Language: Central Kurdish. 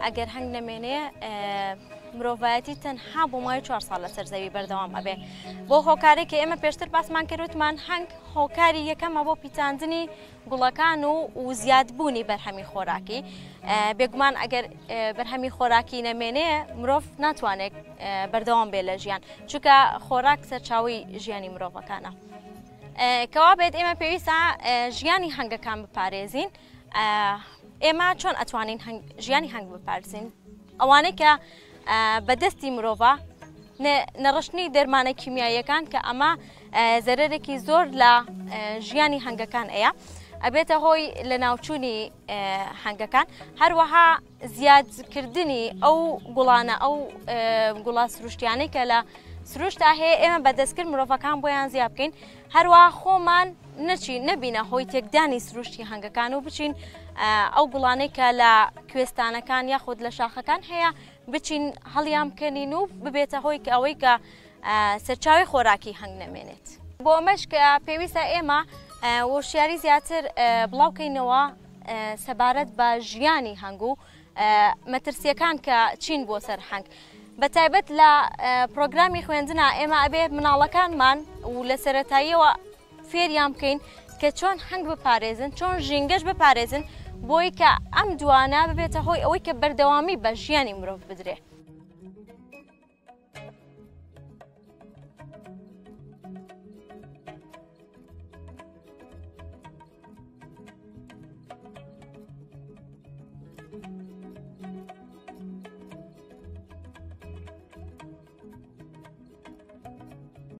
ئەگەر هەنگ نەمێنێ مرۆڤایەتی تەنها بۆ ماوەی چوار ساڵ لەسەر زەوی بەردەوام ئەبێ بۆ هۆکارێک کە ئێمە پێشتر باسمان کرد وتمان هەنگ هۆکاری یەکەمە بۆ پیتاندنی گوڵەکان و و زیادبوونی بەرهەمی خۆراکی بێگومان ئەگەر بەرهەمی خۆراکی نەمێنێ مرۆڤ ناتوانێت بەردەوام بێ لە ژیان چونکە خۆراک سەرچاوی ژیانی مرۆڤەکانە کەوا بێت ئێمە پێویستە ژیانی هەنگەکان بپارێزین ئێمە چۆن ئەتوانین ژیانی هەنگ بپارزین ئەوانەی کە بەدەستی مرۆڤە نەڕشتنی دەرمانە کیمیاییەکان کە ئەمە زەرەرێکی زۆر لە ژیانی هەنگەکان ئەیە ئەبێتە هۆی لە ناوچوونی هەنگەکان هەروەها زیادکردنی ئەو گوڵانە ئەو گوڵا سروشتیانەی کە لە سروشتا هەیە ئێمە بە دەستکرد مرۆڤەکان بۆیان زیاد بکەین هەروە خۆمان نەچین نەبینە هۆی تێکدانی سروشتی هەنگەکان و بچین ئەو گوڵانەی کە لە کوێستانەکان یاخود لە شاخەکان هەیە بچین هەڵیان بکەنین و ببێتە هۆی کە ئەوەی کە سەرچاوی خۆراکی هەنگ نەمێنێت. بۆ ئەمەش کە پێویستە ئێمە وۆشیاری زیاتر بڵاوکەینەوە سەبارەت بە ژیانی هەنگ و مەترسیەکان کە چین بۆ سەر هەنگ. بە تایبەت لە پرۆگرامی خوێندنا ئێمە ئەبێ مناڵەکانمان و لە سەرەتاییەوە فێریان بکەین کە چۆن هەنگ بپارێزن چۆن ژینگەش بپارێزن بۆی کە ئەم دوانە ببێتە هۆی ئەوەی کە بەردەوامی بە ژیانی مرۆڤ بدرێ.